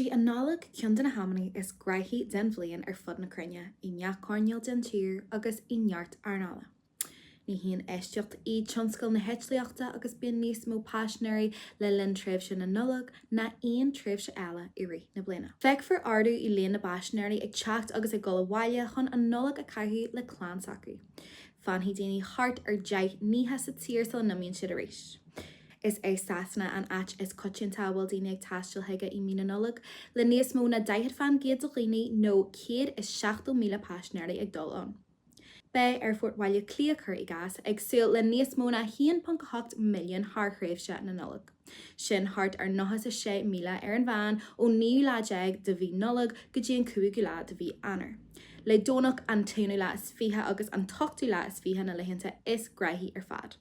Sí an Nollaig ceann de na hamanna is graithí den bhliain ar fud na cruinne, i ngach coirnéal den tír agus i neart earnála. Ní haon eisceacht í tionscal na heitlíochta agus bíonn níos mó paisinéirí le linn tréimhse na Nollag ná aon tréimhse eile i rith na bliana. Feicfear ardú i líon na bpaisinéirí ag teacht agus ag dul abhaile chun an Nollaig a chaitheamh le clann s'acu. Fanfaidh daoine thart ar 10 n-oíche sa tír sula n-imíonn siad arís. Is é Sasana an áit is coitianta a bhfuil daoine ag taisteal chuige i mí na Nollag, le níos mó ná 40 fán gcéad de dhaoine nó 170,000 paisinéirí ag dul ann. Beidh Aerfort Bhaile Átha Cliath, cuir i gcás, ag súil le níos mó ná 1.8 milliún thar thréimhse na Nollag. Sin thart ar 96,000 ar an mheán ón naoú lá déag de mhí Nollag go dtí an cúigiú lá de mhí Eanáir. Le Domhnach an t-aonú lá is 20 agus an t-ochtú lá is 20 na laethanta is graithí ar fad.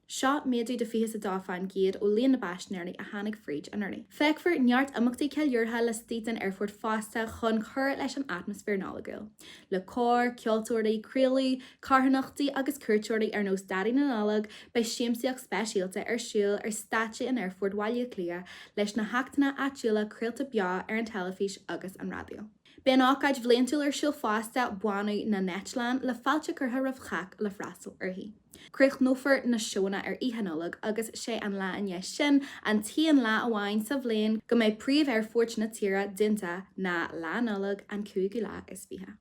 Seo méadú de 22 fán gcéad ó líon na bpaisinéirí a tháinig fríd anuraidh. Feicfear neart imeachtaí ceiliúrtha laistigh den aerfort fosta chun cur leis an atmaisféar Nollaigiúil. Le cóir, ceoltóirí, craoladh, carthanachtaí agus cuairteoirí ar nós Daidí na Nollag, beidh siamsaíocht speisialta ar siúl ar stáitse in Aerfort Bhaile Átha Cliath leis na hachtanna áitiúla craolta beo ar an teilifís agus an raidió. Beidh an ócáid bhliantúil ar siúl fosta, Bánú na nEitleán, le fáilte curtha roimh chách le freastal uirthi. Críochnófar na seónna ar Oíche Nollag agus sé an lá i ndiaidh sin an t-aon lá amháin sa bhliain go mbeidh príomh-aerfoirt na tíre dúnta ná Lá Nollag, an cúigiú lá is 20.